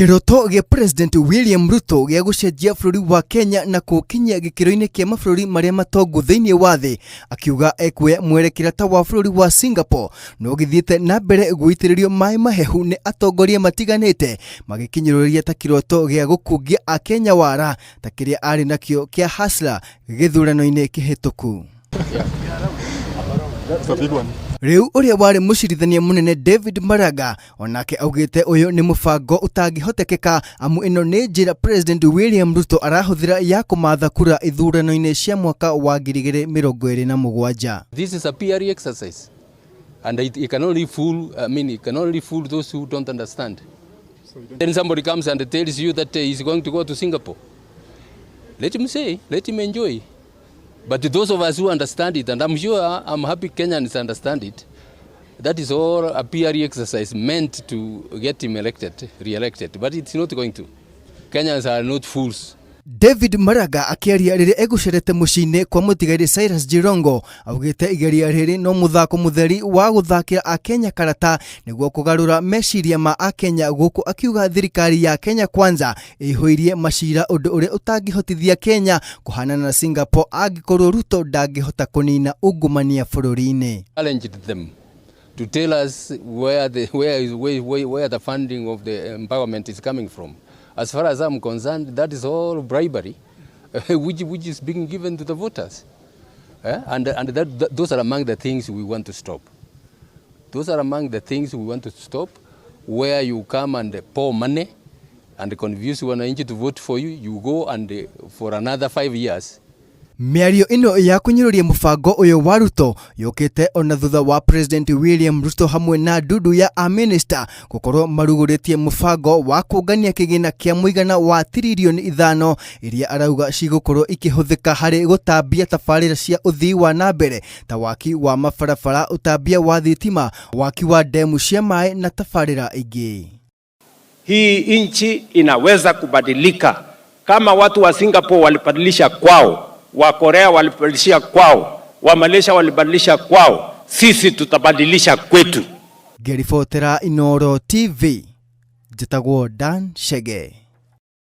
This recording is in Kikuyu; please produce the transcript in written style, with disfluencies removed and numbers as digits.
Kĩroto gĩa President William Ruto gĩa gũcenjia bũrũri wa Kenya na kũũkinyia gĩkĩro-inĩ kĩa mabũrũri marĩa matongu thĩinĩ wa thĩ, akiuga ekuoya mwerekera ta wa bũrũri wa Singapore, no gĩthiĩte na mbere gũitĩrĩrio maĩ mahehu nĩ atongoria matiganĩte magĩkinyũrũria ta kĩroto gĩa gũkungia Akenya wara ta kĩrĩa arĩ nakĩo kĩa Hustler gĩthurano-inĩ kĩhĩtũku. Rĩu ũrĩa warĩ mũcirithania mũnene David Maraga onake augĩte ũyũ nĩ mũbango ũtangĩhotekeka amu ĩno nĩ njĩra President William Ruto arahũthĩra ya kũmatha kura ithurano-inĩ cia mwaka wa 2027. This is a PR exercise and it can only fool, I mean, it can only fool those who don't understand. Then somebody comes and tells you that he's going to go to Singapore. Let him say, let him enjoy. But those of us who understand it, and I'm sure I'm happy Kenyans understand it, that is all a PR exercise meant to get him elected, re-elected. But it's not going to. Kenyans are not fools. David Maraga akĩaria rĩrĩa egũcerete mũciĩ-inĩ kwa mũtigairĩ Cyrus Jirongo augĩte igeria rĩrĩ no mũthako mũtheri wa gũthakĩra Akenya karata nĩguo kũgarũra meciria ma Akenya gũkũ akiuga thirikari ya Kenya Kwanza ĩihũirie macira ũndũ ũrĩa ũtangĩhotithia Kenya kũhanana na Singapore angĩkorwo Ruto ndangĩhota kũnina ungumania bũrũri-inĩ. Challenged them to tell us where the, where, is, where, where, where the funding of the empowerment is coming from. As far as I'm concerned, that is all bribery, which is being given to the voters. Eh? And those are among the things we want to stop. Those are among the things we want to stop, where you come and pour money and convince wananchi to vote for you, you go and for another 5 years. Mĩario ĩno ya kũnyũrũria mũbango ũyũ wa Ruto yũkĩte ona thutha wa President William Ruto hamwe na ndundu ya amĩnĩsta gũkorwo marugũrĩtie mũbango wa kũngania kĩgĩna kĩa mũigana wa tiririoni 5 iria arauga cigũkorwo ikĩhũthĩka harĩ gũtambia tabarĩra cia ũthii wa na mbere ta waki wa mabarabara, ũtambia wa thitima, waki wa ndemu cia maĩ na tabarĩra ingĩ. Hii nchi inaweza kubadilika kama watu wa Singapore walibadilisha kwao, wa Korea walibadilisha kwao, wa Malaysia walibadilisha kwao, sisi tutabadilisha kwetu. Ngĩribotera Inooro TV, njĩtagwo Dan Chege.